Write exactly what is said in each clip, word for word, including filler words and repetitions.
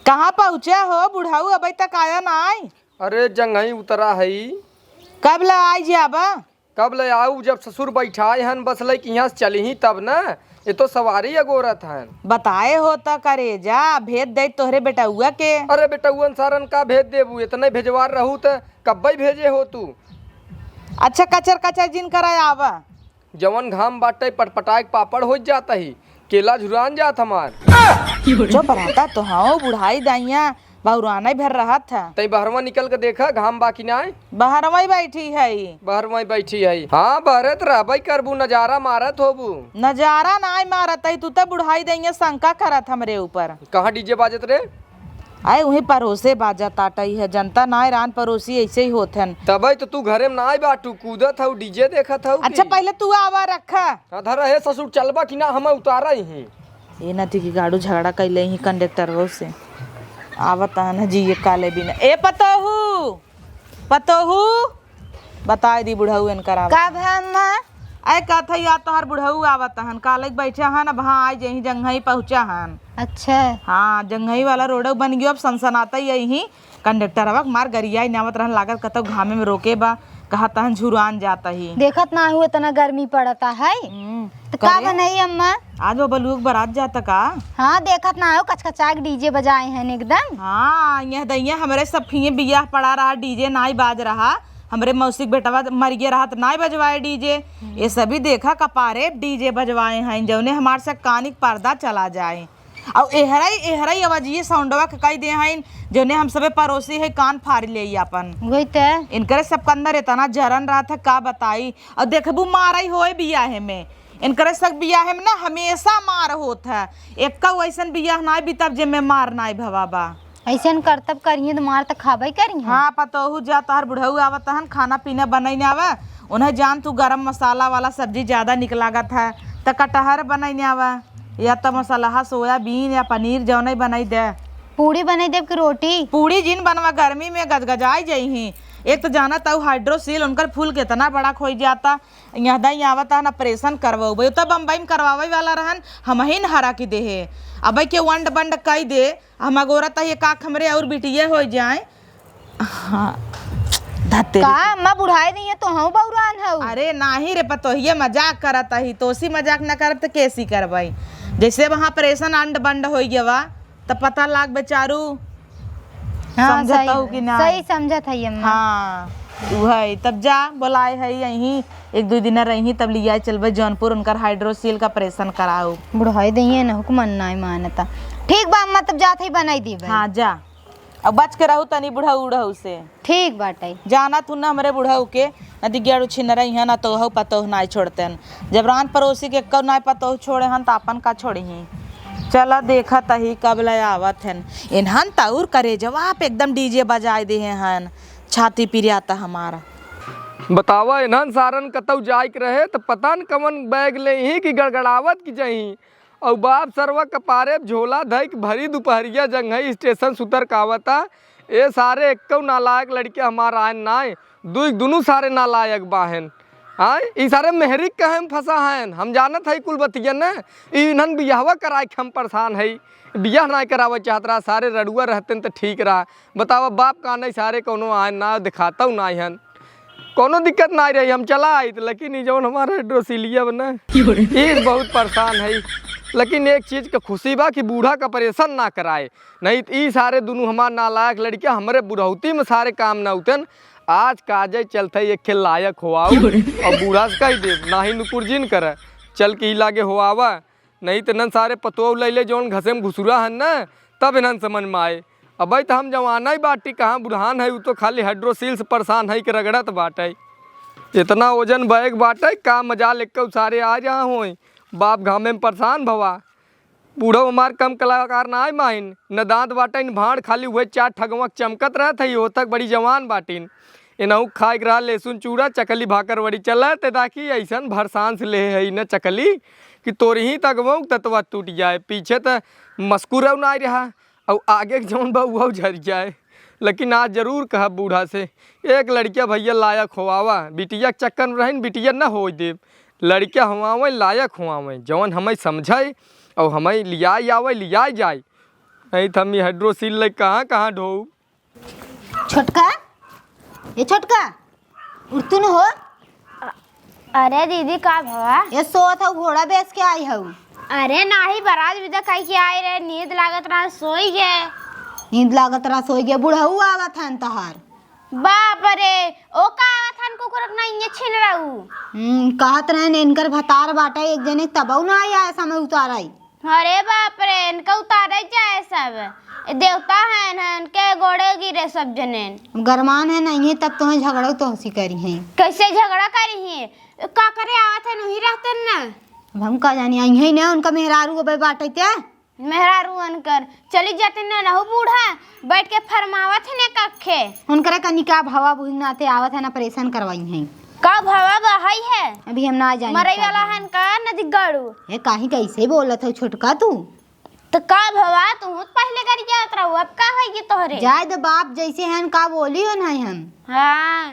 कहाँ पहुँचे हो बुढ़ऊ, अबे तक आया नाई? अरे जंघई उतरा हई। कब ले आई जाबा? कब ले आऊ, जब ससुर बैठाए हन बस ले कि यहाँ से चली ही तब न, ये तो सवारी अगोरत हन। बताए हो त करेजा, भेज दे तोहरे बेटउआ के। अरे बेटउअन सारन का भेज देबू, इतने भेजवार रहू त कब्बे भेजे हो तू। अच्छा कचर कचर जिन कराए आवा। जवन घाम बाटे पटपटाए के पापड़ हो जात ही, केला झुरान जात हमार। जो बराता तो हाँ बुढ़ाई दाइया बहुराना ही भर रहत है। तई बहरवा निकल के देखा घाम बा कि नाय। बहरवा ही बैठी है। बहरवा ही बैठी है। हाँ बहरत रहबई करबू, नजारा मारत होबू। नजारा नाय मारत है, तू तो बुढ़ाई दाइया शंका करत हमरे ऊपर। कहाँ डीजे बाजत रे? आए उहीं परोसे बाजा ताटई है, जनता नाय रान परोसी ऐसे ही होत हन। तबे तो तू घरे में नाय बाटू, कूदत हऊ, डीजे देखत हऊ अच्छा कि? पहले तू आवा रखा। हाँ, धर हे ससुर, चलबा कि ना, हम उतारा ही। ए नती की गाड़ू झगड़ा कैले ही कंडक्टरवो से। आवत हन जी ये काले बिना। ए पतोहू, पतोहू, बताए दी बुढ़ऊ इनकर आवा। का भा अम्मा? अरे कहत है यार तोहार बुढ़ऊ आवत हन, काले के बैठे हन, अब हाँ आई जही जंघई पहुँचा हन। अच्छा। हाँ, जंघई वाला रोड बन गयो, अब सनसनाता ही यही। कंडक्टरवा के मार गरियाई नावत रहन, लागत कतौ घामे में रोके बा, कहा तहन झुरान जाता ही। देखत ना हो इतना गर्मी पड़ता है। हम्म, तो का करे? बनाई अम्मा? आज वो बलुक बारात जाता का? हाँ, देखत ना हो कचकचा के डीजे बजाए हैं एकदम। हाँ, यह दैया हमरे सब खिए बियाह पड़ा रहा, डीजे नाई बाज रहा, हमरे मौसी के बेटवा मरिए रहा त नाई बजवाए डीजे। हम्म। ये सभी देखा कपारे डीजे बजवाए हैं, जौने हमार से कानी के पर्दा चला जाए। अउ एहरई, एहरई आवाजिए साउंडवा के कई दे हइन, जौने हम सबे परोसी है कान फाड़ ले अपन। वही ते। इनकरे सबके अंदर इतना जरन रहत है, का बताई। अउ देखबू मारई होए बियाहे में, इनकरे सब बियाहे में ना हमेशा मार होत है। एक्का वैसन बियाह नाय बीतब जेमे मार नाय भवा बा। ऐसन करतब करिए तो मार तो खाबे करिए। हाँ पतोहू जा, तोहर बुढ़ऊ आवत हन, खाना पीना बनई ना आवे, उन्हें जान तू गरम मसाला वाला सब्जी ज्यादा निक लागत है, त कटहर बनई ना आवे। या त मसलहा सोयाबीन या पनीर जौने बनाई दे। पूड़ी बनाई देब कि रोटी? पूड़ी जिन बनवा, गर्मी में गजगजाई जइही। एक त जानत हऊ हाइड्रोसील उनकर फूल केतना बड़ा खोई जाता। यहाँ दाई आवता न ऑपरेशन करवाउबे, त बम्बई में करवावे वाला रहन, हमही न हरा के देहे। अबे के वंड बंड कई दे, हम अगोरत ही का हमरे और बिटिया हो जाए। हाँ, धत्ते का रे। अम्मा बुढ़ाई नहीं है तो हूँ बौरान हऊ। अरे नाही रे पतोहिए, मजाक करत ही, तोसी मजाक न करब त केसी करबई। जैसे वहाँ ऑपरेशन अंड बंड होइ गवा त पता लाग बेचारू। हाँ, समझत सही, हऊ कि ना? सही समझत है अम्मा। हाँ, उहई। तब जा बोलाए है यहीं एक दुइ दिन रही, तब लियाए चलबे जौनपुर, उनकर हाइड्रोसील का ऑपरेशन कराऊ। बुढ़ाई दइए न हुक्मन नाय मानता। ठीक बा अम्मा, तब जात है बनाई देबे। हाँ जा। अब बच के रहू तनी बुढ़ऊ उढ़ऊ से। ठीक बाटे। जाना तू ना हमरे बुढ़ऊ के, ना दिग्याड़ू छिन रही है, ना तो हऊ पतोह नाय छोड़तेन। जब रान परोसी के कौ नाय पतोह छोड़े हन, त आपन का छोड़ी ही। चला देखत ही कब ले आवत हन। इन्हन त और करेजवा पे एकदम डीजे बजाए देहे हन। छाती पिरियाता हमारा। बतावा, इन्हन सारन कतौ जाए के रहे त पता न कवन बैग ले ही कि गड़गड़ावत कि जही। अउ बाप सरवा कपारे झोला धइ के भरी दुपहरिया जंघई स्टेशन सुतर कावता। ए सारे एक्कौ नालायक लड़के हमार आयन नाय, दुई दुनू सारे नालायक बाहेन। आय, ई सारे मेहरी के कहे में फंसा हयन, हम जानत हई कुल बतिया न, ई इन्हन बियाहवा कराए के हम परेशान हई, बियाह नाय करावे चाहत रहा, सारे रड़ुआ रहतेन त ठीक रहा। बतावा बाप का नहीं सारे कौनो आयन ना दिखातौ नाय हन। कौनो दिक्कत नाय रही, हम चला आइत, लेकिन ई जौन हमार हाइड्रोसीलिया बा ना, ई बहुत परेशान है। लेकिन एक चीज के खुशी बा कि बूढ़ा का ऑपरेशन ना कराए, नहीं त ई सारे दुनू हमार नालायक लड़किया हमरे बुढ़ौती में सारे काम ना उतन। आज काजे चलते एक खेल लायक हो आओ और बूढ़ा से कह दे, नाही नुकुर जिन करे, चल के ही लागे हो आवा। नहीं त इन्हन सारे पतोह लैले जौन घसे में घुसुरा हन न, तब इन्हन समझ में आए। अबे त हम जवाना ही बाटी, कहाँ बुढ़ान है, उ तो खाली हाइड्रोसील से परेशान है कि रगड़त बाटे। इतना वजन बैग बाटे, का मजाल एक्कौ सारे आ जा होई। बाप घामे में परेशान भवा। बूढ़ो हमार कम कलाकार ना आए माइन, न दांत बाटे न भाड़, खाली उहे चार ठगवा चमकत रहत है, ओतक बड़ी जवान बाटिन। इनहू खाए के रहा लहसुन चूड़ा, चकली भाकर वड़ी चलत, ताकि ऐसन भरसान से ले है न चकली कि तोरही तक वो ततवा टूट जाए। पीछे त मस्कुरौ नाय रहा, अउ आगे के जौन बा उहौ झरि जाए। लेकिन आज जरूर कहब बूढ़ा से, एक लड़किया भैया लायक होआवा, बिटिया के चक्कर में रहिन, बिटिया न होए देब। लड़किया होआवे, लायक होआवे, जौन हमें समझे अउ हमें लियाए आवे, लियाए जाए। नहीं त हम ई हाइड्रोसील लइ कहाँ कहाँ ढोऊ। छोटका, ए छोटका, उठतू न हो। अ-, अरे दीदी, का भवा? ए सोत हऊ, घोड़ा बेच के आई हऊ? अरे नाही, बरात बिदा खाई के आई रहे, नींद लागत रहा, सोई गे। नींद लागत रहा, सोई गे। बुढ़ऊ आवत हन तहार। बाप रे, ओ का आवत हन कुकुरक ना, इये छीन रहू। हम्म, कहत रहन इनकर भतार बाटा एक जने, तबऊ ना आई आए समय उताराई। अरे बाप रे, इनका उतारे जाए सब। ए देवता हैं ना, इनके गोड़े गिरे सब जनेन। गरमान है नहीं है, तब तुम्हें झगड़ा तो हंसी करी है। कैसे झगड़ा करी है? का करे आवत है, नहीं रहते ना। अब हम का जानी, आई है ना, उनका मेहरारू अब बाटे ते। मेहरारू उनकर चली जाते ना, नहु बूढ़ा बैठ के फरमावत है ने कखे। उनकरे कनी का भवा बुहिंग नाते आवत है ना, ऑपरेशन करवाई है। का भवा बहाई है? अभी हम ना जानी मरई का वाला भवा। हन का नदी गाड़ू? ए, काहे कैसे बोलत है छोटका तू? तो का भवा, तू तो पहले कर जात रहू, अब का होई गी तोहरे? जाए दे बाप, जैसे हन का बोली हो नहीं हम। हाँ,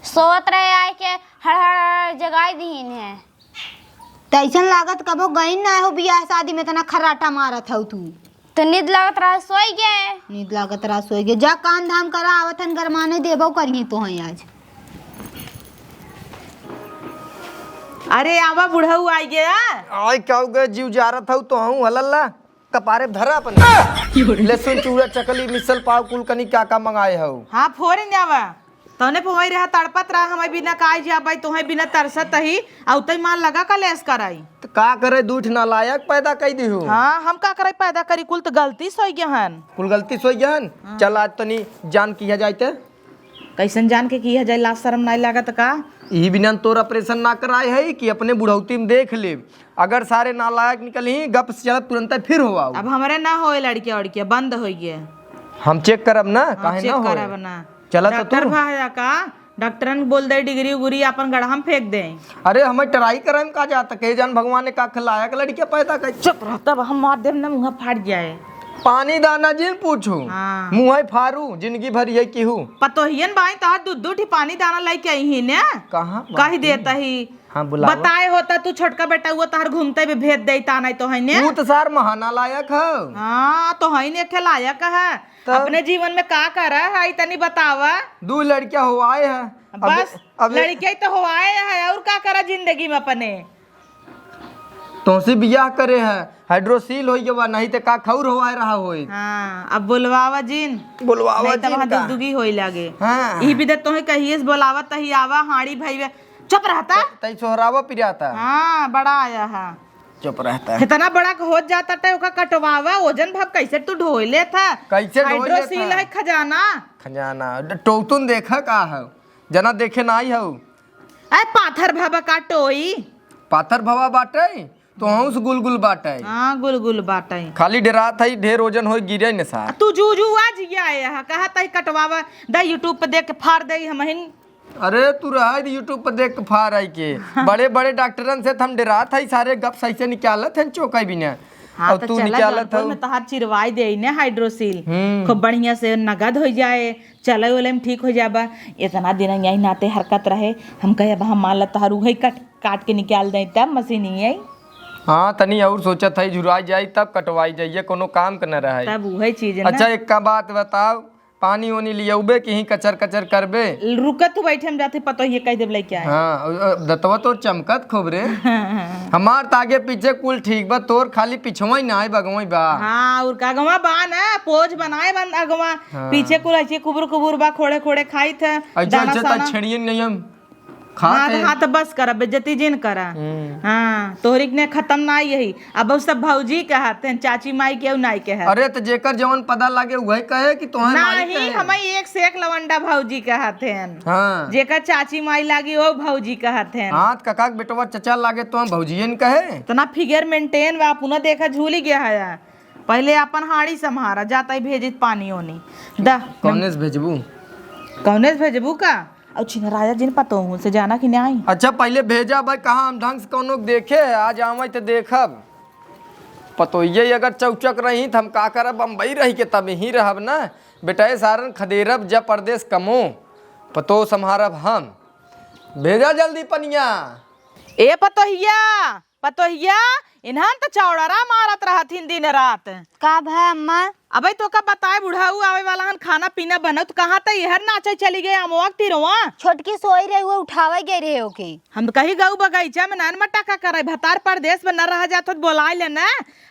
सोत रहे आए के हड़ हड़ जगाई दीन है। तैसन लागत कबो गई ना हो बियाह शादी में, इतना खर्राटा मारत हऊ तू। तो नींद लागत रहा, सोई गे। नींद लागत रहा, सोई गे। जा काम धाम करा, आवत हन गरमाने देबो करिए तो हैं आज। अरे आवा बुढ़ऊ आई गया। आय का हो गए, जीव जारत हऊ तो हूँ हलल्ला, कपारे धरा अपन। लहसुन चूड़ा चकली मिसल पाव कुल कनी का का मंगाए हऊ। हाँ फोरिन जावा। तौने पे वही रहा तड़पत रहा, हमें बिना काहे जाबाई, तोहे बिना तरसत ही, आ उतई मार लगा कलेस कराई। त का करे, दूठ नालायक पैदा कई दिहू। हाँ, हम का करे पैदा करी, कुल त गलती सोई गहन। कुल गलती सोई गहन? हाँ। चल आज तनी जान किया जाए ते। कैसन जान के किया जाए, लाज शरम नाई लागत का? यही बिना तोर ऑपरेशन ना कराए है कि अपने बुढ़ौती में देख ले, अगर सारे नालायक निकली गप से चलत तुरंत फिर हो आओ। अब हमरे ना होए लड़किया उड़किया, बंद होई गए। हम चेक करब ना, हाँ, काहे चेक ना होए? करब ना। चला तो डॉक्टर तू। भा का डॉक्टरन बोल दे डिग्री उग्री अपन गड़हा में फेंक दे। अरे हमें ट्राई करे में का जाता, के जान भगवान ने का खिलाया के लड़किया पैदा कर। चुप रह, तब हम मार देब ना, मुँह फाट जाए। पानी दाना जिन पूछू, हाँ। मुँह फारू, जिंदगी भर ये किहू। पतोहियन बाई तहार दू दू ठी पानी दाना लेके आई ही ने। कहाँ कही बाटी? देता ही। हाँ, बुलावा। बताए होता तू छोटका बेटा, वो तहार घूमते भी भेज देता, नहीं तो है ने। तू तो सार महाना लायक हो। हाँ, तो है ने, के लायक है। तब? अपने जीवन में का करा है, तनी बतावा। दू लड़किया हो आए हैं। बस, अब, अब लड़किया ही तो हो आए हैं, और का करा जिंदगी में अपने? तोसी बियाह करे है, हाइड्रोसील होई गवा, नहीं ते का खौर होवाए रहा होई। हाँ, अब बोलवावा जिन। बोलवावा नहीं तब जिन वहाँ का? दुगदुगी होई लागे। हाँ। ई बिदे तोहे कहिए से बोलावा, तही आवा, हाड़ी भईवे। चुप रहता। त-, तई सोहरावा पिराता। हाँ, बड़ा आया है। चुप रहता। इतना बड़ा क होत जाता टे, ओका कटवावा, ओजन भाप कैसे तू ढोई लेता? कैसे ढोई लेता? हाइड्रोसील है खजाना। खजाना, ड-, टोतुन देखा का है? जना देखे ना आई हऊ। अरे पाथर भाबा का टोई। पाथर भाबा बाटे, तो हंस गुलगुल बाटे। हाँ, गुलगुल बाटे। खाली डेरात है, ढेर ओजन होई, गिरे न सार। तू जू जू आज ये आए हा, कहा तई कटवावा, दा YouTube पे देख के फाड़ दे हमहिन। अरे तू रहा दे YouTube पे देख के फाड़ आई के। बड़े बड़े डॉक्टरन से त हम डेरात है, सारे गप सही से निकालत हैं चोकई बिना। हाँ, अब तो तू चला निकालत जौनपुर हऊ। में तहार चिरवाई दे ने हाइड्रोसील। हम्म। खूब बढ़िया से नगद हो जाए। चले वाले में ठीक हो जाबा। इतना दिन यही नाते हरकत रहे, हम कहे, "अब हम मान ला तोहर उहे कट, काट के निकाल दें, तब मशीन ही आई।" हाँ, तनी और सोचत है, झुराई जाई तब कटवाई जाइए, कोनो काम के न रहे। तब उहे चीज है ना। अच्छा, एक का बात बताओ, पानी ओनी लियउबे कि ही कचर कचर करबे? रुका, तू बैठे, हम जाते पतोहिए कह देब लेके आए। हाँ, अ, अ, दतवा तोर चमकत खूब रे। हमार त आगे पीछे कुल ठीक बा, तोर खाली पिछवा ही ना है, बगवा ही बा। हाँ, और का अगवा बा ना, पोज बनाए बन अगवा। हाँ। पीछे कुल ऐसे कुबुर कुबुर बा, खोड़े खोड़े खाई थे, अच्छा, दाना अच्छा, त साना। छेड़ियन नहीं हम खात हाँ, है। हाँ, त बस करा, बेइज्जती जिन करा। हम्म। हाँ, तोहरी के ने खत्म ना यही। अब उ सब भौजी कहत हैं, चाची माई केहू नाई कहत। अरे, त जेकर जवन पता लागे, उहे कहे कि तोहे माई नहीं, कहे। हमें एक से एक लवंडा भौजी कहत हैं। हाँ। जेकर चाची माई लागी, वो भौजी कहत हैं। हाँ, त कका के बेटवा चचा लागे, तो हम भौजियन कहे। इतना फिगर मेंटेन बा, अपना देखा झूली गया है। पहले अपन हाड़ी सम्हारा, जाता ही भेजित पानी ओनी। दा। कौने से भेजबू? कौने से भेजबू का? और छिनराया जिन पतोहू से जाना कि नहीं? अच्छा, पहले भेजा भाई, कहाँ हम ढंग से कौनो देखे है, आज आवे त देखब। पतोहिए अगर चौचक रही त हम का करब, बम्बई रही के तब ही रहब ना। बेटा, ये सारन खदेरब जब परदेस कमो। पतोह सम्हारब हम। भेजा जल्दी पनिया। ए पतोहिया, पतोहिया, इन्हन त चौड़रा मारत रहथिन दिन रात। का भा अम्मा? अबे तोका बताए बुढ़ऊ आवे वाला हन, खाना पीना बनत, कहाँ त इहर नाचे चली गए अमवा के तिरवा? छोटकी सोई रही, वो उठावे गए रहे ओके। हम कही गऊ बगैचा में नान मटाका करे, भतार परदेस में न रह जात हो त बोलाए ले ना,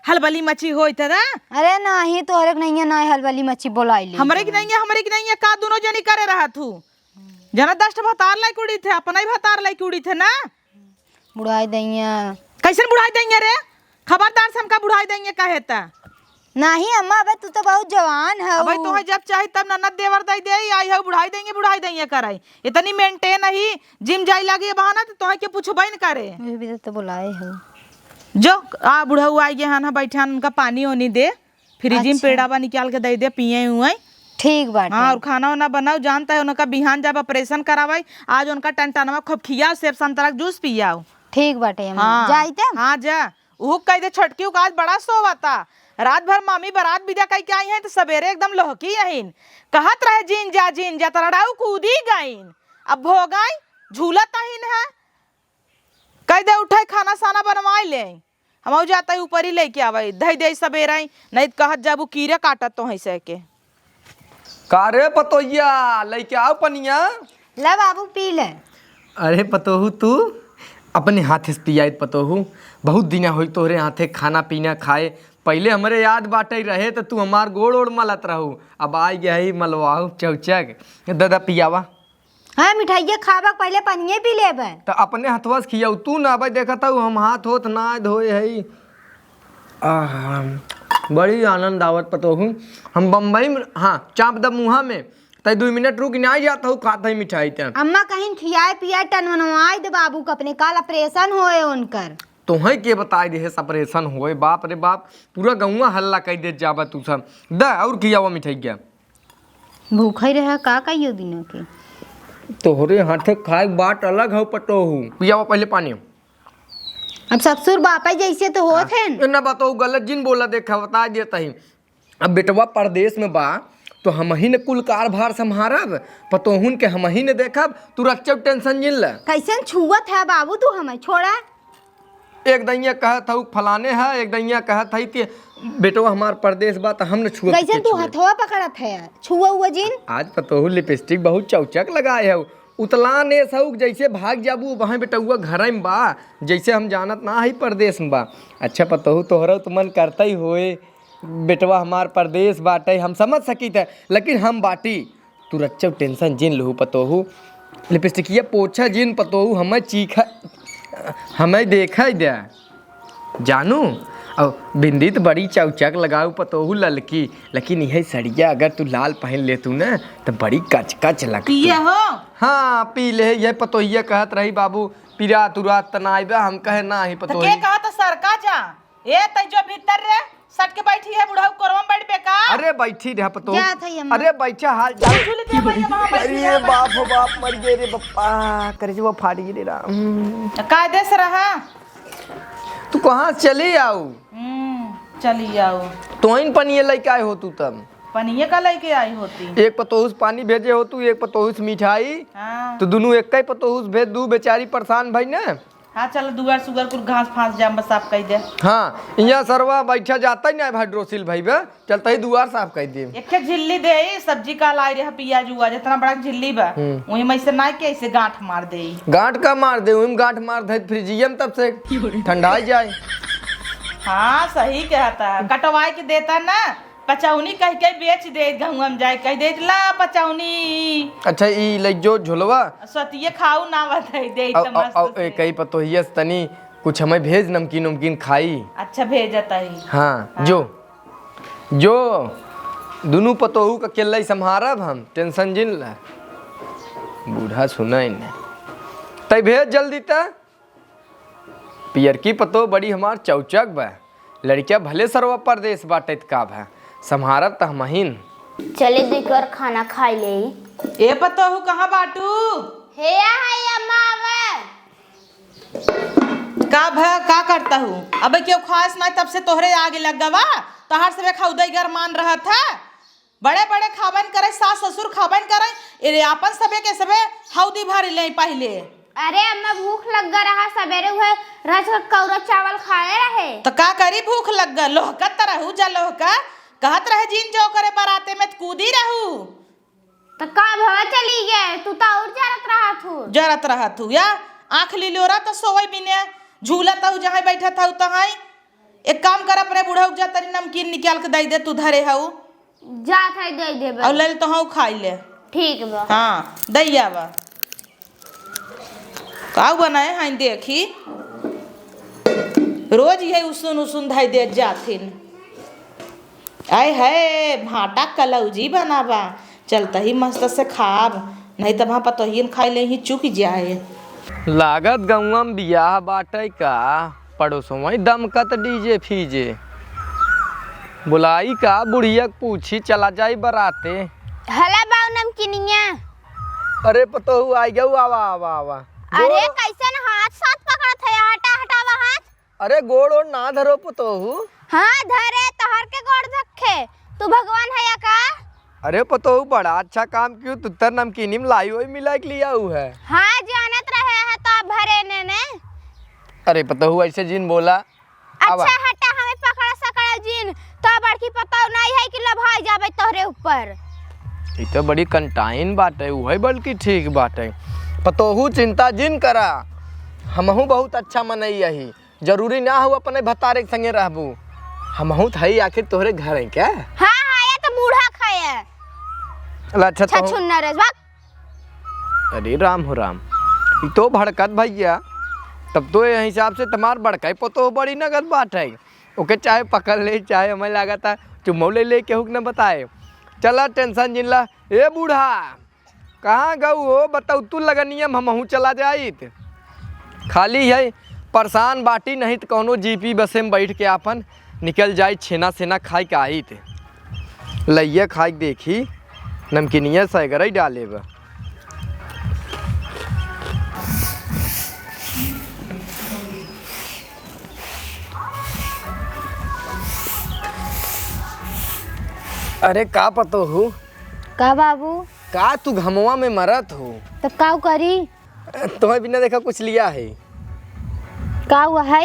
हलबली मची होई त दा। अरे नाही, तोहरे के नैया ना हलबली मची बोलाई ले। हमरे के नैया, हमरे के नैया का दुनो जनी करे रहत हू? जना दस ठे भतार लाई कुड़ी थे, अपना ही भतार लाई कुड़ी थे ना। बुढ़ाई दइया। कैसन बुढ़ाई दइया रे? खबरदार से हमका बुढ़ाई दइया कहे त। नाही अम्मा, अबे तू तो बहुत जवान हऊ। अबे तोहे जब चाही तब ननद देवर दई दे, आई हऊ बुढ़ाई दइया, बुढ़ाई दइया कराई। इतनी maintain ही, gym जाई लागी बहाना त तोहे के पूछबे न करे। वही भी तो बुलाए हो। जो आ बुढ़ऊ आई गए हन, बैठे हन, उनका पानी ओनी दे। फ्रिज में अच्छा। पेड़ा बा, निकाल के दे दे, पिए उए। ठीक बाटे। हाँ, और खाना वाना बनाओ, जानता है उनका बिहान जब operation करावे, आज उनका टनटनवा खूब खियाओ, सेब संतरा के juice पियाओ। ठीक बाटे अम्मा। हाँ। जाई तब? हाँ, जा। उहू कह दे छोटकी का आज बड़ा सोवता। रात भर मामी बारात विदा कई के आई हैं तो सवेरे एकदम लोहकी अहिन। कहत रहे, "जीन जा, जीन जा," त रड़ाऊ कूदी गईन। अब भोगाई झूलत अहिन है। कह दे उठाई खाना साना बनवाई ले। हमहू जाता ही ऊपर ही लेके आवे, धई दे सबेरा ही, नहीं त कहत जाबू कीड़ा काटत तो है से के। का रे पतोहिया, लेके आओ पनिया। ले बाबू पी ले। अरे पतोहू तू अपने हाथे से पियाइत पतोहू, बहुत दिना होई तोहरे हाथे खाना पीना खाए। पहिले हमरे याद बाटे रहे त तू हमार गोड़ ओड़ मलत रहू, अब आ गया ही मलवाऊ चौचक। दादा पियावा। हाँ, मिठाइया खाबा के पहिले पनिये पी लेबे। त अपने हथवा से खियाऊ तू ना, अबे देखत हऊ हम हाथ होत ना धोए हई। आहा, बड़ी आनंद आवत पतोहू। हम बम्बई में, हाँ, चाप द मुँहा में, तई दुई मिनट रुक ना जात हऊ, खात हई मिठाई ते। अम्मा कहिन खियाए पियाए टनवनवाए दे बाबू के अपने, काल operation होए उनकर। तोहे के बताई दे है operation होए, बाप रे बाप, पूरा गौवा हल्ला कई देत जाबा तू सब। द और खियावा मिठाइया। भूखा ही रहा, का कहियो दिना के? तोहरे हाथे खाए बाट अलग हौ पतोहू। पियावा पहिले पानी। अब ससुर बापा जैसे तो होत हैं। ए ना पतोहू गलत जिन बोला, देखा बता देत ही। अब बेटवा परदेस में बा, तो हमही ने कुल कारभार संभारब, पतोहुन के हमही ने देखब, तू रच्चौ tension जिन ले। कैसन छुअत है बाबू तू हमें, छोड़ा। एक दइया कहत हऊ फलाने है, एक दइया कहत हई कि बेटवा हमार परदेस बा, त हम न छुअब कैसे के तू छुए। हथवा पकड़त है, छुआ हुआ जिन? आज पतोहू lipstick बहुत चौचक लगाए हऊ। उतला ने सऊक जैसे भाग जाबू, वहाँ बेटउआ घरे में बा, जैसे हम जानत ना हई परदेस में बा। अच्छा पतोहू तोहरा त मन करता ही होए, बेटवा हमार परदेस बाटे, हम समझ सकीत है, लेकिन हम बाटी। तू रच्चौ tension जिन लहू पतोहू, लिपस्टिकिया पोछा जिन पतोहू, हमें चीखा, हमें देखा दे जानू। और बिंदी त बड़ी चौचक लगाऊ पतोहू ललकी, लेकिन यह सड़िया अगर तू लाल पहन लेतू ना त बड़ी कच कच लगतू। पिए हो? हाँ पी ले, यह पतोहिया कहत रही बाबू पिरात उरात त ना आइबा, हम कहे ना ही त पतोही। के कहत सरका जा? ए, तै जो भीतर रे, सट के बैठी है, बुढ़ऊ कोरवा में बैठ बेकार। अरे बैठी रह पतोहू। जात है अम्मा। अरे बैठा हाल चाल। झूल के भैया वहाँ बैठी अरे है। बाप हो बाप, मर गए रे बप्पा, करेजवा फाट गए रे राम। त कायदे से रहा। तू कहाँ से चली आऊ? हम्म, चली आऊ। तोहिन पनिये लेके आए हो तू तब। पनिये का लेके आई होती? एक पतोहू से पानी भेजे हो तू, एक पतोहू से मिठाई। हाँ। तो दुनू एक ही पतोहू से भेज दू, बेचारी परेशान भई ना। हाँ, चल दुआर सुगर कुल घास फास जाम बस साफ कई दे। हाँ, यहाँ सरवा बैठा जाता ही ना भाई, ड्रोसिल भाई बे, चलता ही दुआर साफ कई दे। एक ठे झिल्ली दे, ई सब्जी का लाई रहे, पियाज उआज, इतना बड़ा झिल्ली बा, हम्म। वही में से ना के ऐसे गांठ मार दे। गांठ का मार दे, वही में गांठ मार दे, फ्रिजिया में तब से ठंडा ही जाए। हाँ, सही कहता है, कटवाए के देता ना, पचौनी कह के बेच दे, गहुआ में जाए कह दे, "ला पचौनी।" अच्छा, ई ले जो झोलवा। सतिये खाऊ ना बताई दे, औ, त औ, मस्त औ, से। ए, कई पतोहिया से तनी कुछ हमें भेज, नमकीन उमकीन खाई। अच्छा, भेजत ही। हाँ, हाँ। जो, जो, दुनू पतोहू का अकेला ही संभारब हम, tension जिन ला। बूढ़ा सुनाई ने। तै भेज जल्दी त। पियरकी पतोह बड़ी हमार चौचक बा। लड़किया भले सरवा परदेस बाटे त का भा, सम्हारब त हमहिन। चले दुई कर खाना खाई लेई। ए पतोहू, कहाँ बाटू? हेया है अम्मा, आवे। का भा, का करता हूँ? अबे केहू खास नाई, तब से तोहरे आगे लग गवा। तोहार सबे खउदई गरमान रहत है। बड़े बड़े खाबन करे, सास ससुर खाबन करे, एरे आपन सबे के सबे हौदी भर ले पहिले। अरे अम्मा, भूख लग रहा, सबेरे उहे रस कौरा चावल खाए रहे। त का करी, भूख लग गा, लोहकत त रहू जा लोहका, कहत रहे जिन जो करे बराते में त कूदी रहू। त का भवा चली गए, तू त और जरत रहत हू। जरत रहत हू या, आँख लिलोरा त सोवई बिने, झूलत हऊ जहाँ बैठत हऊ तहाँ। एक काम कर, अपने बुढ़ऊ जा तनी नमकीन निकाल के दई दे, तू धरे हऊ। जात है, दे देबे। और ले ले तोहू खाई ले। ठीक बा। हाँ, दई आवा। काऊ बनाए हैं देखी, रोज यही उसुन उसुन धई दे जाथिन। आय है, भाटा कलौजी बनावा, चलत ही मस्त से खाब, नहीं त वहाँ पतोहियन खाई ले ही चुक जाए। लागत गौवा में बियाह बाटे का, पड़ोसवा ही दमकत डीजे फीजे। बुलाई का बुढ़िया के पूछी, चला जाई बराते। हला बाऊ नमकीनिया। अरे पतोहू आई गऊ, आवा, आवा, आवा। अरे गोड़ कैसन हाथ साथ पकड़त है, हटा, हटावा हाथ। अरे गोड़ ओड़ ना धरो पतोहू। हाँ धरे, तोहर के गोड़ धक्खे, तू भगवान है या का? अरे पतोहू बड़ा अच्छा काम कियो, तू तर नमकीनी में लाई होई मिला के लिया हू है। हाँ जानत रहे है तो अब भरे ने ने। अरे पतोहू ऐसे जिन बोला। अच्छा आवा। हटा, हमें पकड़ा सकड़ा जिन, तो बड़की पतोहू नहीं है कि लभाई जाबे तोहरे ऊपर। ई तो बड़ी कंटाइन बात है, उहे बल्कि ठीक बात है। पतोहू चिंता जिन करा, हमहू बहुत अच्छा मनई यही। जरूरी ना हो अपने भतारे के संगे रहबू, हमहू त हई आखिर तोहरे घर है क्या? हाँ, हाँ, ये तो बूढ़ा खाए है। अला, अच्छा, तो छछुन्नर है, बाप। अरे राम हो राम, ई तो भड़कत भैया, तब तो ये हिसाब से तुम्हार बड़का ही पतोह बड़ी नगद बात है। ओके चाहे पकड़ ले, चाहे हमें लागत है चुम्मो ले ले, केहू के न बताए। चला टेंशन जिन ला। ए बूढ़ा, कहाँ गऊ हो? बतौतू लगनिया में हमहूँ चला जाइत। खाली है परेशान बाटी, नहीं त कौनो जीपी बसे में बैठ के आपन निकल जाई, छेना सेना खाई के आइत। लइया खाई के देखी, नमकीनिया सैगरई डाले बा। अरे का पतोहू? का बाबू? का तू घमवा में मरत हो? त काऊ करी? तोहे बिना देखा कुछ लिया है? काऊ है?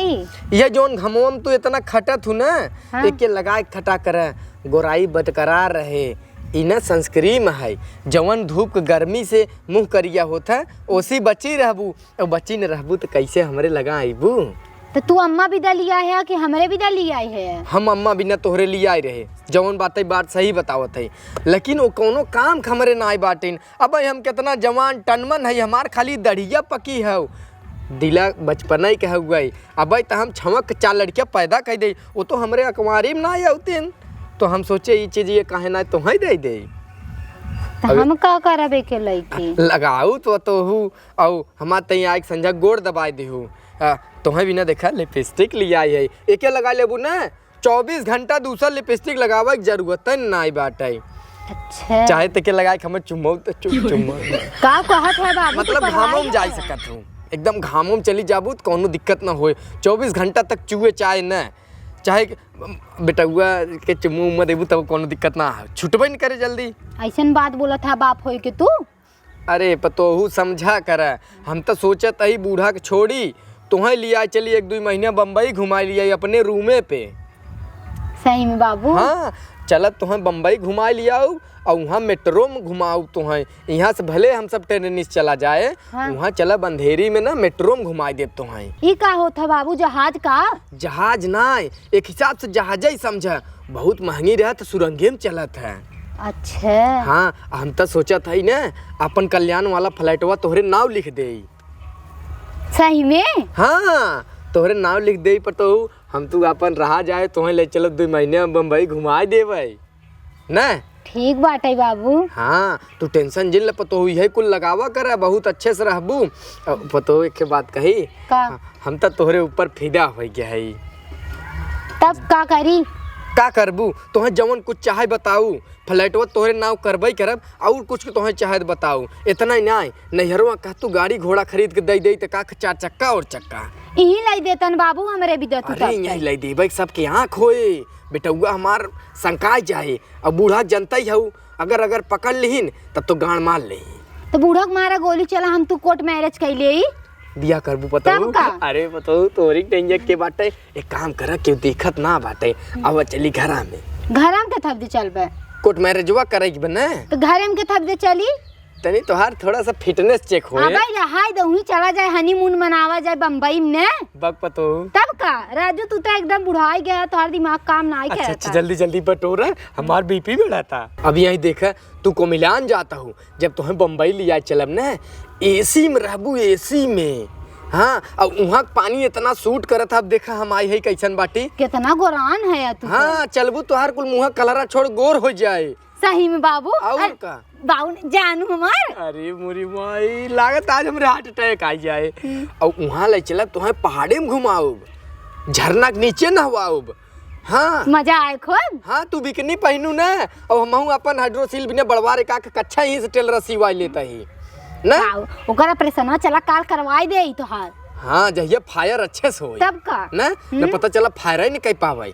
ये जौन घमवा में तू इतना खटत हू ना, हाँ। एके लगाए के खटा करे, गोराई बरकरार रहे। ई ना sunscreen है, जवन धूप के गर्मी से मुँह करिया होत है, ओसी बची रहबू। अब बची न रहबू त कैसे हमरे लगा अइबू? त तू अम्मा बिदा लिया है कि हमरे बिदा लिया है? हम अम्मा बिना तोहरे लिया आए रहे, जवन बात है, बात सही बतावत है, लेकिन वो कौनो काम के हमरे ना आए बाटिन। अब हम कितना जवान टनमन है, हमार खाली दढ़िया पकी है, दिला बचपना ही कह गई। अब त हम छवक के चार लड़कियां पैदा कर दे, वो तो हमरे अकवारी में ना आए होतिन, तो हम सोचे ई चीज ये काहे ना तोहे दे दे। त अब हम का करब एके लइके? लगाऊ तो, तो हूँ, अउ हमार तई आइके संझा गोड़ दबाए देहू। आ, तोहे बिना देखा lipstick लिया आई है, एके लगा लेबू ना, चउबीस घंटा दूसर lipstick लगावे के जरूरत नाई बाटे। अच्छा। चाहे तेके लगाए के हमें चुम्मो त चु-, चुम्मो। का कहत है बाबू, तू मतलब पढ़ाई घामो में है? जाई सकत हूँ, एकदम घामो में चली जाबू त कौनो दिक्कत ना होए। चउबीस घंटा तक चुए चाहे न, चाहे बेटउआ के चुम्मो उम्मा देबू तब कौनो दिक्कत ना है, छुटबे न करे जल्दी। ऐसन बात बोलत है बाप होई के तू? अरे पतोहू समझा कर, हम त सोचत हई बूढ़ा के छोड़ी, तोहे लिया चली एक दुई महीना बम्बई घुमा लिया अपने रूमे पे। सही में बाबू? हाँ, चलत तोहे बम्बई घुमा लियाऊ अउ उहाँ मेट्रो में घुमाऊ तोहे। यहाँ से भले हम सब ट्रेन से चला जाए, हाँ। उहाँ चलब अंधेरी में ना मेट्रो में घुमाई देब तोहे। ई का होत है बाबू, जहाज का? जहाज नाय, एक हिसाब से जहाजे ही समझा, बहुत महंगी रहत, सुरंगे में चलत है। अच्छा। हाँ, हम त सोचत हई न, अपन कल्याण वाला फ्लैटवा तोहरे नाव लिख देई। सही में? हाँ, तोहरे नाव लिख देई, पतोहू, हम तू अपन रहा जाए, तोहे ले चलब दुई महीने में बम्बई घुमाए देबै। न? ठीक बाटे बाबू। हाँ, तू tension जिन ले पतोहू, इहे कुल लगावा कर, बहुत अच्छे से रहबू। अ, पतोहू, एक बात कही? का? हम त तोहरे ऊपर फिदा होइ गए हई। तब का करी? का करबू? तोहे जवन कुछ चाहे बताऊ, फ्लैटवा तोहरे नाव करबे करब, अउर कुछ के तोहे चाहे त बताऊ। इतना ही नाय, नैहरवा कह तू गाड़ी घोड़ा खरीद के दे दे त का चार चक्का और चक्का। इही लाई देतन बाबू, हमरे भी देतू अरे, तब यही तक। लाई देबे, सबके आँख होए। बेटउआ हमार संकाय जाए, अब बूढ़ा जनता ही हऊ, अगर, अगर पकड़ लिहिन, तब तो गांड मार लेही। तो बूढ़ा के मारा गोली चला, हम तू कोर्ट मैरिज कइ लेई। बियाह करबू पतोहू? तब का? अरे पतोहू, तोरी टेंजक के बाटे, एक काम करा, केहू देखत ना बाटे, अब चली घरा में। घरा में के थप दे चलबे? कोर्ट मैरिजवा करे के बने। तो घरे में के थप दे चली? तनी तोहार थोड़ा सा फिटनेस चेक होए। अबे रहाई दे, उहीं चला जाए, हनीमून मनावा जाए बम्बई में। बक पतोहू। तब का राजू, तू तो एकदम बुढ़ाई गया, तोहार दिमाग काम नाई अच्छा, करता। अच्छा, जल्दी जल्दी बटोरा, हमार बीपी बढ़ाता। अब यहीं देखा, तू को मिलान जाता हूँ, जब तोहें बम्बई लिया चलब न, एसी में रहबू, एसी में। हाँ, अब उहाँ के पानी इतना सूट करत है। अब देखा हम आई है कैसन बाटी। कितना गोरान है यार तू तो। हाँ, चलबू तोहार कुल मुँह कलरा छोड़ गोर हो जाए। सही में बाबू। और अरे, का? बाबू ने जानू हमार। अरे मोरी माई, लागत आज हमरे हार्ट अटैक आ जाए। हम्म। और उहाँ ले चलब तोहें पहाड़े में घुमाउब, झरना के नीचे नहवाउब। हाँ। मजा आए खूब। हाँ, तू बिकनी पहिनू ना, और हमहू अपन हाइड्रोसील बिना बड़वारे का के कच्छा ही से टेलरा सिवाई लेता ही ना। वाओ, ओकर ऑपरेशनवा चला काल करवाई दे ई तोहार। हाँ, जहिया फायर अच्छे से होई। तब का? ना, न हम्म। पता चला फायर ही नहीं कह पावे।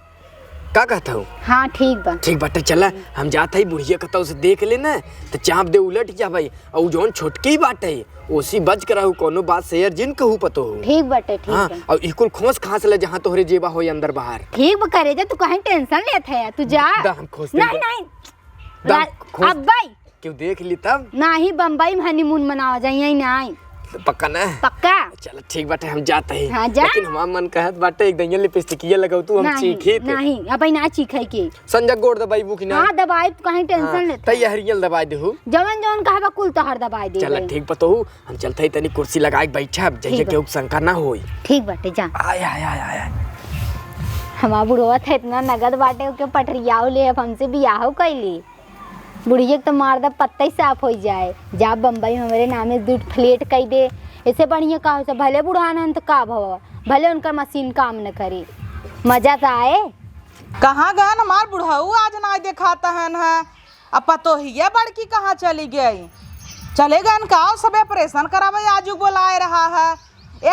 का कहत हूँ? हाँ, ठीक बा। ठीक बाटे, चला, हम जात हई, बुढ़िया कतौ से देख ले ना, तो चाप दे उलट जाबे। और जौन छोटकी बाटे, ओसी बच के रहू, कोनो बात शेयर जिन कहू पतोहू। ठीक बाटे, ठीक हाँ, बा। और ई कुल खोस खास ले जहाँ तोहरे जेबा होई अंदर बाहर। ठीक बा करे जा, तू काहे टेंशन लेत है, तू जा। दा हम खोस नहीं, देंगे। नहीं। दा रा-, खोस अब भाई। केहू देख ली तब? नाही, बम्बई में हनीमून मनावा जाई, यहीं नाही। तो पक्का ना? पक्का। चल ठीक बाटे, हम जात ही। हाँ, जा। लेकिन हमार मन कहत बाटे एक दइया लिपस्टिकिया लगाऊ तू, हम नाही, चीखी थे। नाही, अब ना चीखे के। संजय गोड़ दबाई बुकी ना? हाँ, दबाई, तू काहे टेंशन हाँ, लेत है? तैयारियल दबाई देहू। जवन जवन कहबा कुल तोहर दबाई देबे। चल ठीक पतोहू, हम चलत ही तनी कुर्सी लगाई के बैठब, जइसे ठीक बा। केहू के शंका ना होई। ठीक बाटे, जा। आय, आय, आय, आय, आय। हमार बुढ़वा था इतना नगद बाटे, ओके पटरियाओ ले, अब हमसे बियाहो कैली। बुढ़िया के तो मार दा पत्ता ही साफ होई जाए। जा बम्बई में हमरे नामे दू फ्लैट कई दे। ऐसे बढ़िया का हो से, भले बुढ़ान हन तो का भवा, भले उनकर मशीन काम न करे, मजा तो आए। कहाँ गन हमार बुढ़ऊ आज ना देखाता हन है। अब पतोहिया बड़की कहाँ चली गई? चले गन का? सबे ऑपरेशन करावे आजू बोलाए रहा है।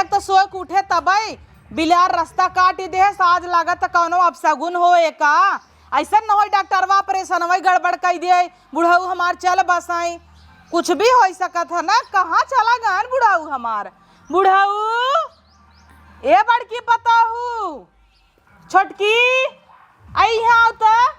एक तो सोए के उठे तबई बिलार रास्ता काटी दे, आज लागत कौनो अपशगुन होए का। ऐसन न होई डॉक्टरवा ऑपरेशनवा गड़बड़ कई दे, बुढ़ऊ हमार चल बसाई। कुछ भी होई सकत है ना, कहाँ चला गन बुढ़ऊ हमार? बुढ़ऊ, ए बड़की पतोहू, छोटकी, आई यहाँ आओ तो।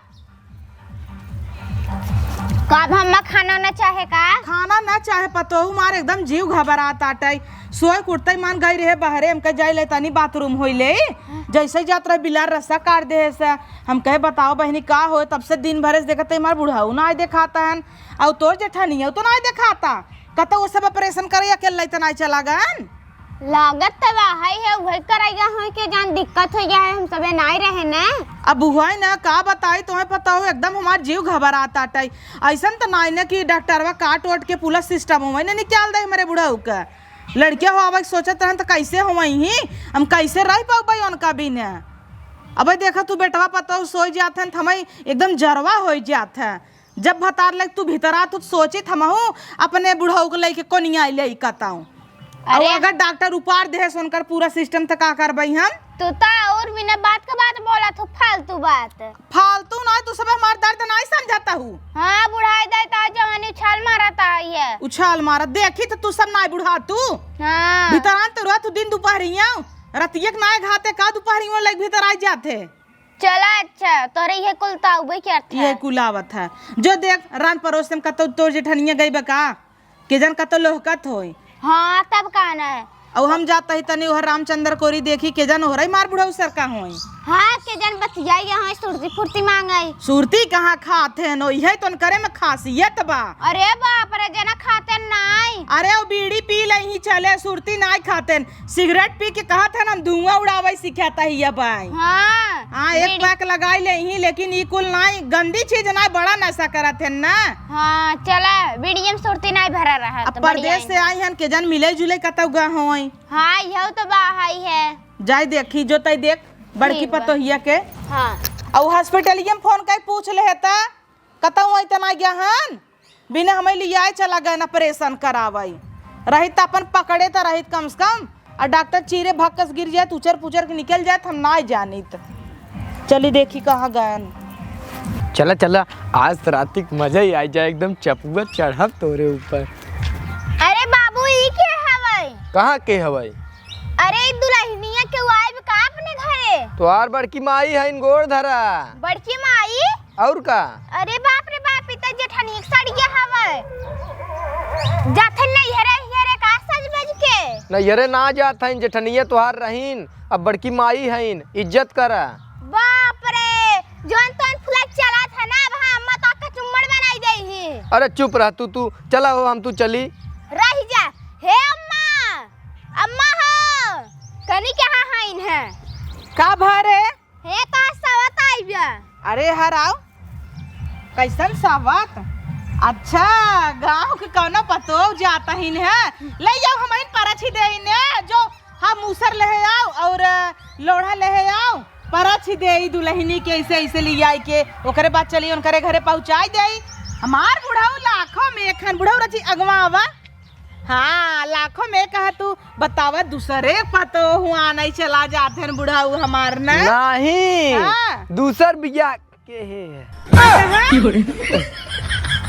का अब हम्मा खाना ना चाहे का? खाना ना चाहे पतोहू, मार एकदम जीव घबरात आटै। सोए के उठतै मान गई रहे बहरे, हमके जाए ले तनी बाथरूम होई ले। जैसे ही जात रहे बिलार रास्ता काट दे से। हम कहे बताओ बहिनी का होए, तब से दिन भरे से देखत है हमार बुढ़ऊ ना आए देखाता हन, और तोर जेठानिया तो ना आए देखाता। कतौ वो सब ऑपरेशन करे अकेले इतना चला गन। लागत त बा, हई है, उहे करैया होई के जान दिक्कत हो गया है, हम सबे नाई रहे ने। अब उहे ना, का बताई तोहे पता हो, एकदम हमार जीव घबरात आटै। ऐसन त नाई ने कि डॉक्टरवा काट वाट के पूरा सिस्टम होवे ने निकाल दे हमरे बुढ़ऊ के। लड़किया हो आवे के सोचत रहन त कैसे होवई ही, हम कैसे रह पाउबे उनका बिना। अबे देखा तू बेटवा पतोह सोई जात हन त हमई एकदम जरवा होई जात है। जब भतार लेके तू भीतर आ, तू सोचित हमहू अपने बुढ़ऊ के लेके कोनिया ले कताऊ। अरे। और अगर डॉक्टर उपार देहे से उनकर पूरा सिस्टम त का करबई हम? तू त और बिना बात का बात बोलत हो, फालतू बात। फालतू ना, तू सब हमार दर्द नाई समझता हूँ। हाँ, बुढ़ाई दे त जवानी उछाल मारत आई है। उछाल मारत, देखी त तू सब नाई बुढ़ा तू। हाँ। भीतर आन तो रह तू दिन दोपहरिया, रतिया के नाई घाते का दोपहरिया लेके भीतर आ जाते। चला अच्छा, तोरे ये कुल ताउबे के अर्थ ये है। कुल आवत है। जो देख, रान परोस में कतौ तोर जेठनिया गई बा का? के जन कतौ लोहकत होई। हाँ, तब का ना है। और हम जात ही तनी ओहर रामचंद्र कोरी देखी, के जन ओहरई मार बुढ़ऊ सर का होई। हाँ, के जन बतियाई होई, सुरती फुर्ती मांगई। सुरती कहाँ खात है नो, यही तो करे में खासियत बा। अरे बाप रे, जना खाते नाई। अरे वो बीड़ी पी लई ही चले, सुरती नाई खाते। सिगरेट पी के कहत है ना, हम धुआं उड़ावे सीखत ही अब आई। हाँ, हाँ, एक बीड़ी। पैक लगाई ले ही, लेकिन ई कुल नाई, गंदी चीज नाई, बड़ा नशा करत है ना। हाँ, चला, बीड़ियम सुरती नाई भरा रहा, अब तो बढ़िया परदेश से ही। आई हन, के जन मिले जुले कतौ गा होई। हाँ, यहू तो बा, हाई है। जाई देखी, जो तई देख, बड़की ठीक बा। पतोहिया के। हाँ। और हॉस्पिटलिया में फोन कई पूछ ले है ता। कतहूँ अइते ना गया हन, बिना हमें लियाए चला गए ना ऑपरेशन करावई। रहित त अपन पकड़े त रहित कम से कम, और डॉक्टर चीरे भक्कस गिर जाए, उचर पुचर के निकल जाए, त हम ना जानित। चली देखी कहाँ गए हन। चला, चला, आज त राती के मजा ही आ जाए, एकदम चपुआ चढ़ब तोरे ऊपर। कहाँ के हवइ? अरे, ई दुलहिनिया के आइब का अपने घरे? तोहार बड़की माई हइन, गोड़ धरा। बड़की माई? अउर का? अरे बाप रे बाप, ई त जेठनिया के सड़िया हवइ। जात हइन नैहरे, नैहरे का सज बज के? नैहरे ना जात हइन, जेठनिया तोहार रहीन, अब बड़की माई हइन, इज्जत करा। बाप रे, जौन तौन फुला चलत है ना, अब हाँ, अम्मा तो कचुम्मड़ बनाई देही। अरे चुप रह तू, तू चला हो, हम तू चली। रहि जा। हे अम्मा, अम्मा हो, कनी कहाँ हइन है? का भरे? हे तो सवत आई बा। अरे हराओ, कैसन सवत? अच्छा, गाँव के कौनो पतोह जात हइन है, ले जाओ हमइन परछी देइन है, जो हम मूसर लेहे आओ अउर लोढ़ा लेहे आओ, परछी देई दुलहिनी के ऐसे ऐसे लियाई के, ओकरे बाद चली उनकरे घरे पहुँचाई देई। हमार बुढ़ऊ लाखों में एक हन, बुढ़ऊ रची अगवा आवा। हाँ, लाखों में कहा तू बतावा, दूसरे पतोह हुआ नहीं चला जात हन बुढ़ऊ हमार ना। नहीं, हाँ। दूसर बिया के हे? हाँ।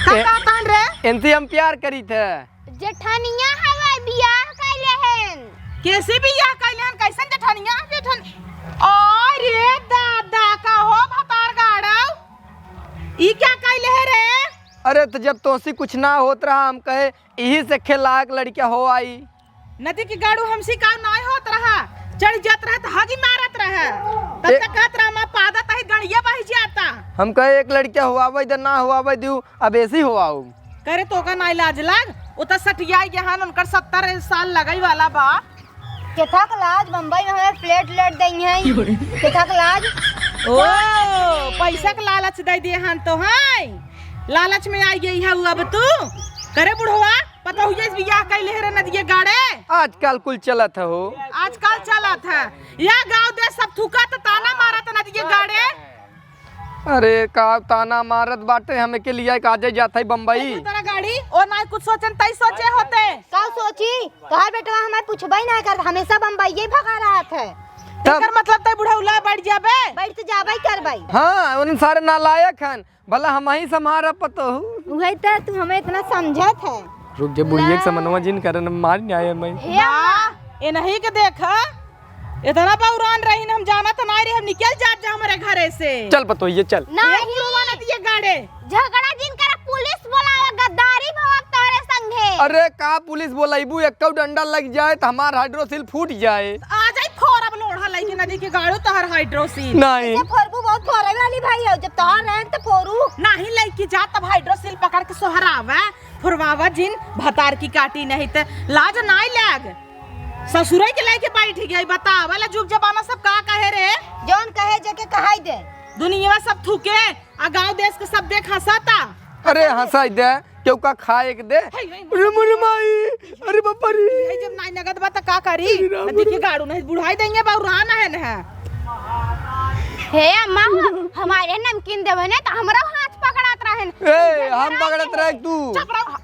का कहतन रे? इनसे हम प्यार करीत है। जेठनिया हवे, बियाह कइले हन। कैसे बियाह कइले हन? कैसन जेठनिया? जेठन-, अरे दादा, का हो भतार गाड़व? ई क्या कइले है रे? अरे, तो जब तोसी कुछ ना होत रहा, हम कहे, इही से खेलायक लड़किया हो आई। नदी के गाड़ू हमसे का नाय होत रहा, चढ़ जात रहा त हगी मारत रहा। तब ए- तक कहत रहा, "माँ, पादत है, गड़िया बहि जाता।" हम कहे, "एक लड़किया हुआवे दे, ना हुआवे दियो, अब ऐसी हुआऊ।" करे, तोका नाय लाज लाग, वो तो सठियाई गया हन, उनकर सत्तर साल लगई वाला बा। केथक लाज, बम्बई में हमें फ्लैट लेट देई हैं। केथक लाज। ओ, पैसा के लालच दे दिए हन तो हैं, लालच में आई गई है अब तू। करे बुढ़वा, पतोहिया से बियाह कइले हे रे नदिये गाड़े। आजकल कुल चलत है हो। आजकल चलत है। या गाँव देश सब थूकत ताना मारत नदिये गाड़े। अरे का ताना मारत बाटे, हमें के लिया काजे जात है बम्बई। तोरा गाड़ी, ओ ना कुछ सोचन तई सोचे होते। का सोची? तोहार बेटवा हमार पूछबई ना कर, हमेशा बम्बई भगा रहत है। तब एकर मतलब तई बुढ़ौला बैठ जाबे। बैठ तो जाबे करबई। हाँ, उन सारे नालायक हन। भला हमही से मारा पतोहू। उहे त तू हमें इतना समझत है। रुक जे बुढ़िया के समनवा जिन करन मार न्याय में। हे अम्मा। वाह, ए नहीं के देख, इतना बौरान रही न, हम जानत नाई रहे, हम निकल जात जा हमरे घरे से। चल पतोहिए चल। नहीं। ये बुढ़वा न दिए गाड़े। झगड़ा जिन कर, पुलिस बोलावे, गद्दारी भवा तोरे संगे। अरे का पुलिस बोलाइबू, एक्को डंडा लग जाए त हमार हाइड्रोसिल फूट जाए। आ जाई फोरब लोढ़ा लइके नदी के गाड़ू तोहर हाइड्रोसिल। नहीं। ऐसे फोरबू बहुत फोरे वाली भाई हो, जब तोहर रहे त फोरू। नहीं लइके जा तब हाइड्रोसिल पकड़ के सोहरावा, फोरवावा जिन भतार की काटी नहीं त लाज नाई लाग। ससुरे के लइके बैठ गई, बतावा ला जुग जमाना सब का कहे रे। जौन कहे जेके कहाई दे। दुनिया सब थूके, आ गाँव देश के सब देख हंसाता। अरे हंसाई दे, केहू का खाए के दे। हे, हे, अरे मोरे माई, अरे बापा रे। ये जब नाई नगद बा त का करी? अरे राम नदी के रे। गाड़ू नहीं बुढ़ाई देंगे, बौरान है न। हे अम्मा, हमारे नमकीन देवे ने त हमरो हाथ पकड़ात रहे न। ए, हम पकड़त रहे तू। चुप रहो।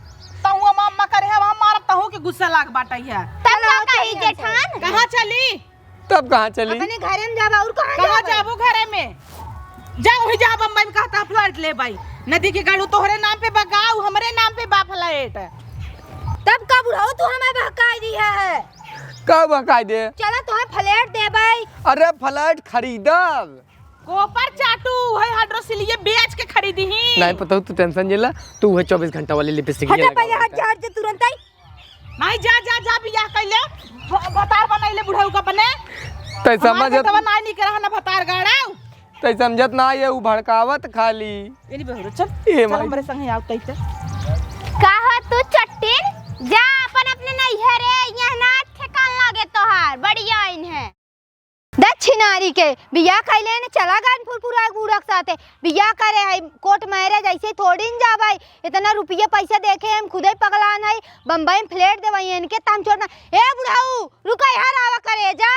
तहु अम्मा, अम्मा करे है, हम मारब तहु के गुस्सा लाग बाटै है। तब का कही जेठान? कहाँ चली? तब कहाँ चली? अपने घरे में जाबा, और कहाँ कहाँ जाबा? जाबो घरे में? जा वही जहाँ बम्बई में कहता फ्लैट लेबई। नदी के गाड़ू तोहरे नाम पे बा गाँव, हमरे नाम पे बा फ्लैट। तब का बुढ़ऊ तू हमें बहकाई दिया है? का बहकाई दे? चला तोहे फ्लैट देबई। अरे फ्लैट खरीदब। गोबर चाटू, है हाइड्रोसिलिये बेच के खरीदी ही। नहीं पता, तू टेंशन जिला, तू है चौबीस घंटा वाली लिपस्टिक हटा पहले हाथ झाड़ दे तुरंत आई। नहीं, जा, जा, जा, बियाह कइले, भ-, भतार बनइले बुढ़ऊ का बने। तै हमार समझत बेटवा नाई निक रहा ना भतार गाड़ाऊ। तै समझत ना ये, उ भड़कावत खाली। ए नहीं बहुरो, चल, ए चल माई। हमरे संगे आओ तै ते। का हो तू चट्टिन? जा अपन अपने नैहरे, यहाँ ना ठेकान लागे तोहार, बड़ी आइन है। दक्षिणारी के बियाह कइले न चला गन फुरफुरा बूढ़ा के साथे। बियाह करे है, कोर्ट मैरिज, ऐसे थोड़ी न जाबे। इतना रुपये पैसा देखे हम खुदे पगलान है, बम्बई में फ्लैट देवाई इनके ताम छोड़ना। ए बुढ़ऊ, रुका यहाँ आवा करे जा।